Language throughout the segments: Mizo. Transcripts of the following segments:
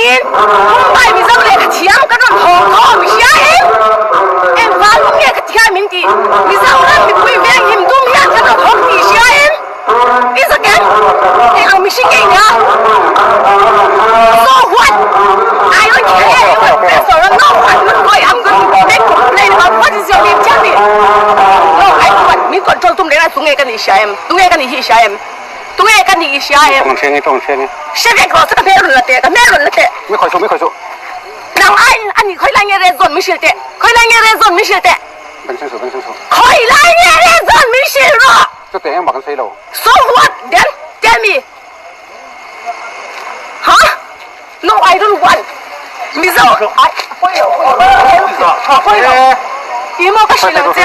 Chuvangin, Mumbai Mizo lehkha thiam kan rawn thawng khawm i hria em? Engvang rum nge ka thiam in tih? Mizoram mipui veng him tum hian kan rawn thawk tih i hria em? I zak em? Eng ang mihring nge i nia? So what? I don't care you are press or no what not going I'm going to make complaint about what is your name tell me No I don't want min control tum reng a tunge ka nih i hria em? Tunge ka nih hi i hria em? Tunge ka nih i hria em? Tawng hriang i tawng hriang i. Hre vek rawh se ka hmel rawn la teh, ka hmel rawn la teh. Mi khawi suh, mi khawi suh. Nang ai a nih khawi lai nge red zone min hrilh teh, khawi lai nge red zone min hrilh teh. Beng chhung suh, beng chhung suh. Khawi lai nge red zone min hrilh rawh. Chuteh engmah kan sawi lo. So what then? Tell me. Huh? No I don't want. Mizo ai pawi lo pawi lo i maw ka hrilh ang che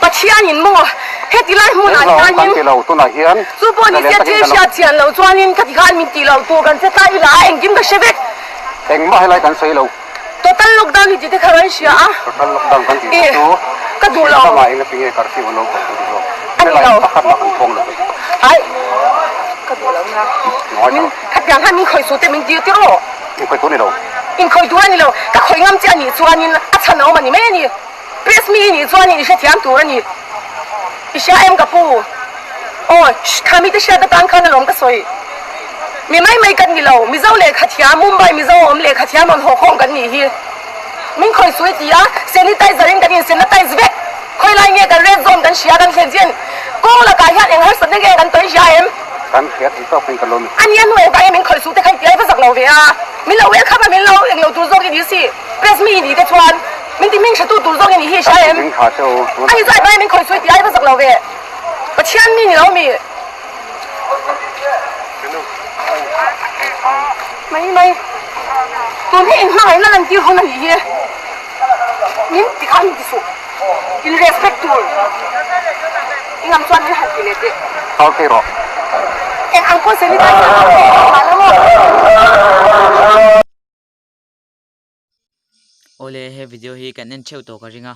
Pathian in maw heti lai hmun ah hian in chu pawh ni se thil hriat chian lo chuan in ka ti khan min tih loh tur kan che ta ila a engkim ka hre vek. Engmah helai kan sawi lo. Total lockdown hi tih te kha kan hria a. Total lockdown kan tih te chu ka duh lo. Ramah eng ati nge curfew an lo pawh kan ti zawk. A ni lo. Pakhat mah kan pawng lo. Ai ka duh lo nia. Min khatiang khan min khawih suh te min tir tir aw. In khawih tur ni lo. In khawih tur a ni lo. Ka khawih ngam che a nih chuanin a chhan a awm a ni mai a ni. Press mi i nih chuanin i hrethiam tur a ni. I hria em ka pu? Aw, kha mite hriat atan khan alawm ka sawi. Mi mai mai kan ni lo. Mizo lehkha thiam, Mumbai Mizo awm lehkha thiam rawn haw khawm kan nih hi. Min khawih suih ti a, sanitizer in kan insanitize vek. Khawi lai nge kan red zone kan hria kan thlen chian kawng lakah hian eng harsatna nge kan tawi hria em? Kan hria tih tawk in ka lawm i. A nia hnuai vang min khawih suh te kha i ti ai va zak lo ve a. Min lo welcome a min lo eng lo tur zawk i ni si. Press mi i ni te chuan min ti hming hre tu tur zawk i ni hi hria em? Kan ti hming tha che u. A ni chuan vang min khawih suh i ti ai va zak lo ve. Pathian mi ni lo mi. Mai mai. Tun hi inhmangaihna lantir hun a nih hi. Min ti kha min ti suh. In respect tur. I ngam chuan min han ti leh teh. Thar thei rawh. Eng ang pawh sanitizer hmang thei tawh mah la maw. Awle he video hi kan en theuh tawh ka ring a.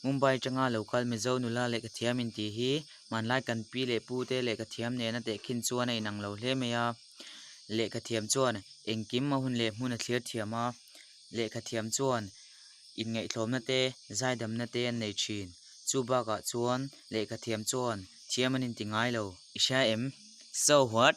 Mumbai atanga lo kal Mizo nula lehkhathiam in tih hi hmanlai kan pi leh pu te lehkhathiam nena tehkhin chuan a inang lo hle mai a. Lehkhathiam chuan engkim a hun leh hmun a thlir thiam a. Lehkhathiam chuan inngaihtlawmna te, zaidamna te an nei thin. Chu bakah chuan lehkhathiam chuan thiam an inti ngai lo. I hria em? So what?